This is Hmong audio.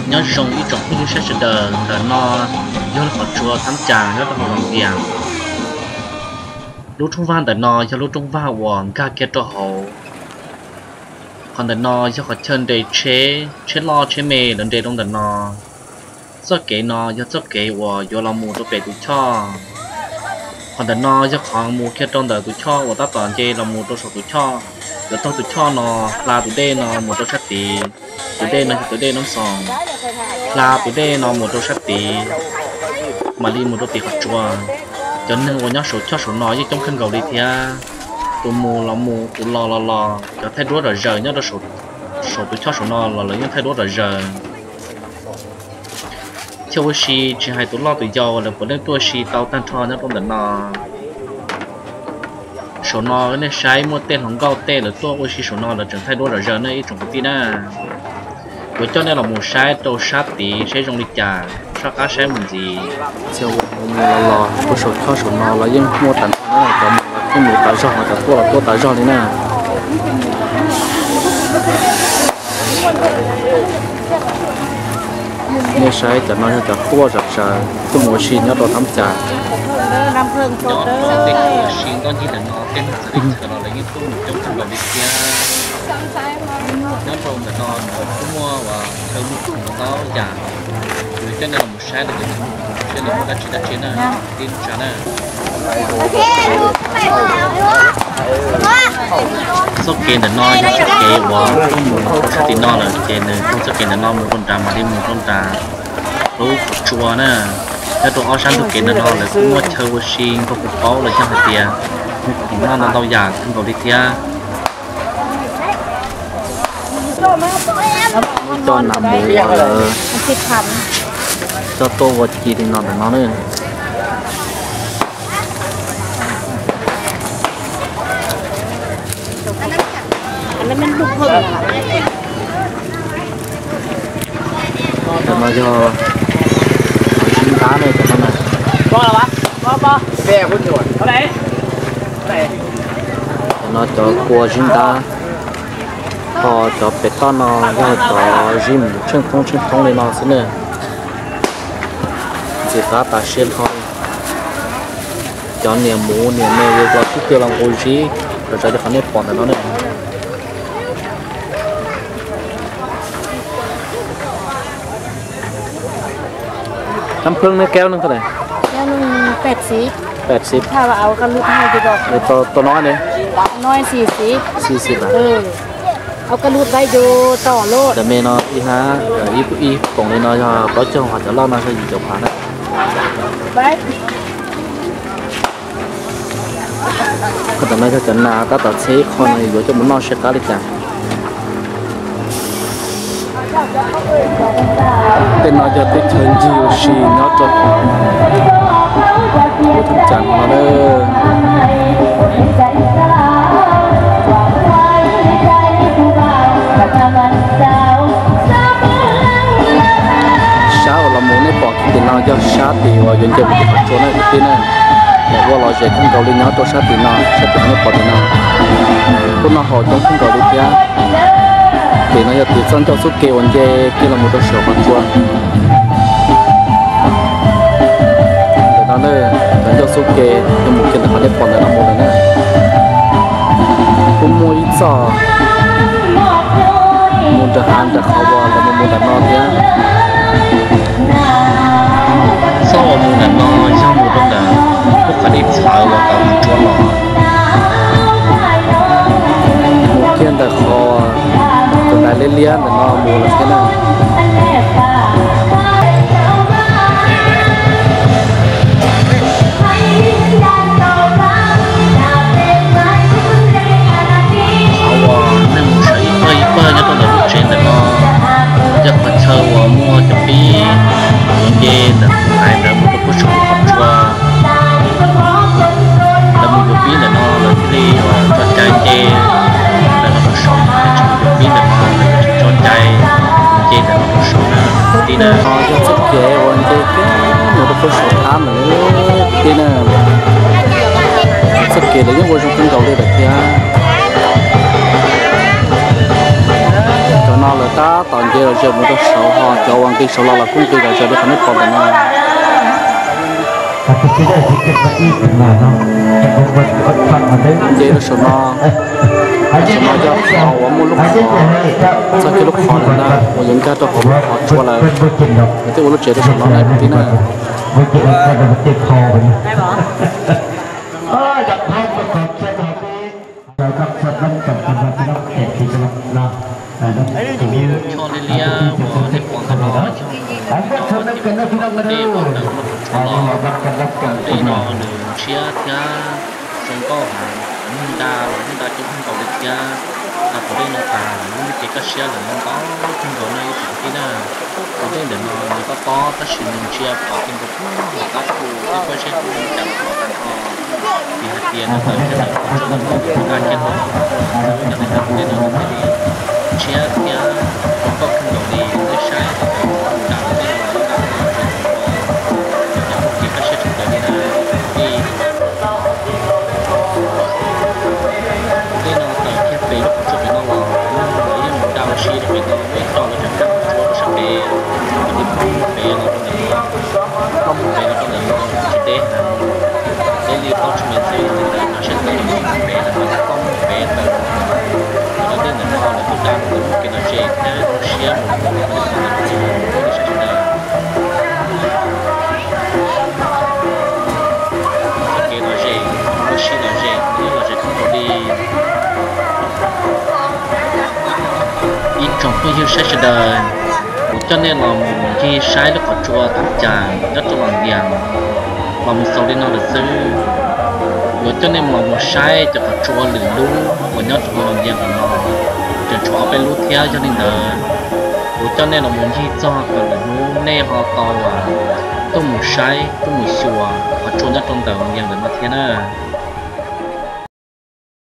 Nyob zoo ib tsoom phooj ywg sawv daws, ntawm no yog lub qhov tsua Thab Cas nyob rau hauv Los Vias. Lub rooj vag ntawm no yog lub rooj vag uas nkag kiag rau hauv. Qhov ntawm no yog qhov chaw nres tsheb, tsheb loj tsheb me lawv nres rau ntawm no. Txoj kev no yog txoj kev uas yuav los mus rau pem tus choj. Qhov ntawm no yog qhov mus kiag rau ntawm tus choj uas tab tom nce los mus rau saum tus choj. Yuav taug tus choj no, hla tus dej no mus rau sab tid. Tus dej no yog tus dej Nab Xoos. Hla tus dej no mus rau sab tid, mam li mus rau tim qhov tsua. Cov neeg uas nyob saum choj saum no yeej coob kawg nkaus li thiab. Tus mus los mus, tus los los los, cov thaij duab zom zaws nyob rau saum tus choj saum no los lawv yeej thaij duab zom zaws. Choj ua si tsis hais tus loj tus yau lawv puav leej tuaj ua si tau tag nrho nyob rau ntawm no. Saum no nej saib muaj tej hluas nkauj tej lawv tuaj ua si saum no lawv tseem thaij duab zom zaws na ib tsoom kwv tij na. Yuav coj nej los mus saib rau sab tid saib zoo li cas, soj qab saib mus ntxiv. Txhia ua mus los los puag saum choj saum no los yeej muaj tas nrho na, cov mus los yeej mus tas zog, cov tuaj los tuaj tas zog li na. Nej saib cov no yog cov tuaj zom zaws tuaj mus ua si nyob rau Thab Cas. Nyob rau tej chaw ua si ntau ncig ntawm no tej neeg txawv teb chaws los lawv yeej tuaj mus coob kawg nkaus li thiab. Nyob rau ntawm no kuj muaj uas chaw muag khoom ntau yam, yuav coj nej los mus saib lawv cov chaw muag khoom seb lawv muaj dab tsi dab tsi na, tib tsa na. Txoj kev ntawm no yog txoj kev uas tuaj mus rau sab tim no lawm ces nws taug txoj kev ntawm no mus rau nrad mam li mus rau nram lub qhov tsua na. Nyob rau ob sab ntug kev ntawm no lawv kuj muaj chaw ua si nkaus kuv paub los yog hais tias muag khoom noj ntau ntau yam kawg nkaus li thiab. Coj nas mus uas lawv coj tuaj ua ci li no ntawm no na. Cov no yog zib ntab ne, cov no na. Cov no cov kua zib ntab, ho cov pem toj no yog cov zib mus tsheej thoob tsheej thoob li no xwb na. Ntxim qab tas siab dhau. Cov niam mus niam me yuav los tib cia los nqus zib, raws li qhov nej pom ntawm no na. Nab phwb neb keb ne? Peb sib. Tau no ne? Ntawm me no ib hnab ib poom li no yog plaub caug, ho cov loj no yog yim caum phav na. Qhov ntawm no yog cov nas tab tom txheb ib qho no yuav coj mus noj seb qab li cas. Tej no yog teb chaws ncig ua si nyob rau Thoob Cas no na. Sab uas los mus nej pom tim no yog sab tim uas yuav nce mus tim qhov tsua na kwv tij na. Ua los ze kawg nkaus li nyob rau sab tim no, sab tim nej pom tim no. Kuj noj haus coob kawg nkaus li thiab. Tim no yog tim txoj ncauj xub ke uas nce kiag los mus rau saum qhov tsua. Ntawm no na, cov ncauj xub ke yog mus kiag ntawm qhov nej pom ntawm no mus lawm na. Kuj muaj ib txoj mus nram hav nram qhov uas lawv mus mus ntawm no thiab. Txoj uas mus ntawm no yog mus rau ntawm lub qhov dej txhawv uas tawm qhov tsua los. Mus kiag ntawm qhov tus ntais liab liab ntawm no mus lawm thiab na. Qhov uas nej mus sawv ib pawg ib pawg nyob rau ntawm lub tsev ntawm no yog qhov chaw uas muaj cov pib yuav nce ntawm tus ntais ntawd mus rau puag saum qhov tsua. Lawv mus yuav pib ntawm no lawv thiaj li uas tso cai nce ntawm no rau saud, tsis mus yuav pib ntawm no lawv tsis tso cai nce ntawm no rau saud na kwv tij na. Yog txoj kev uas nce kiag mus rau puag saum thab ntawd kwv tij na. Txoj kev lawv yeej ua zoo kawg nkaus li lawm thiab. Cov No lawv tab tom nce los ze mus rau saud, ho cov uas nqis saud los los kuj nqis los ze li qhov nej pom ntawm no. Nce rau saum no, saum no yog qhov uas muaj lub qhov, txoj kev lub qhov lawm na, uas yuav nkag rau hauv lub qhov tsua lawm. Lawv twb ua lub tsev rau saum no na kwv tij na. Ib lub choj liab liab uas nej pom ntawm no yog ntawm no ces dej uas ntawm lub qhov tsua los, dej no nws ntshiab thiab zoo nkauj heev, nws nta los nws nta coob kawg nkaus li thiab. Tag thaum dej no tas lub me kev kaj siab lawm no ntau kawg nkaus no ib tsoom kwv tij na. Tus dej ntawm no nws tob tob tab sis nws ntsia pom tau nkaus puag tom qab tu, twb pob zeb kuj muaj cas los tag nrho. Vim hais tias nws tawm kiag ntawm qhov tsua no mus nqa kiag rau tom qhov tsua xwb, yog li ntawd tus dej no nws thiaj li ntshiab thiab zoo nkauj kawg nkaus li. Nej saib tau tawm mus nram ntawm dej no los nqa los tseem tshuav cov phooj ywg kaj siab tshaj plaws li na kwv tij. Dej no tawm kiag pem lub qhov tsua pem no los, lawv yeej mus nra ua si rau pem no, muaj ib co lawv tseem nqa qhov tsua rau sab pem, ib pab mus pem los rau ntawm no, pab mus pem los rau ntawm no tsis deb heev, deb li plaub tsib mev xwb, yog li ntawd cov sawv daws mus pem lawm mas pab mus pem tawm. Cov dej ntawm no lawv kuj nra mus kev lom zem thiab zoo siab mus, ua li sawv daws. Txoj kev lom zem, ua si lom zem, lom zem kawg nkaus li. Ib tsoom phooj ywg saib sawv daws, kuv coj nej los mus ncig saib lub qhov tsua tub cas nyob rau Los Ntias, los mus xaus li no lawm xwb. Yuav coj nej los mus saib cov qhov tsua lwm lub uas nyob rau Los Ntias ntawm no, tseem tshuav ob peb lub thiab. Yog li ntawd, kuv coj nej los mus ncig txog thaum lwm hnub nej ho tau tuaj mus saib tuaj mus xyuas qhov tsua nyob rau ntawm Los Ntias ntawm no thiab na.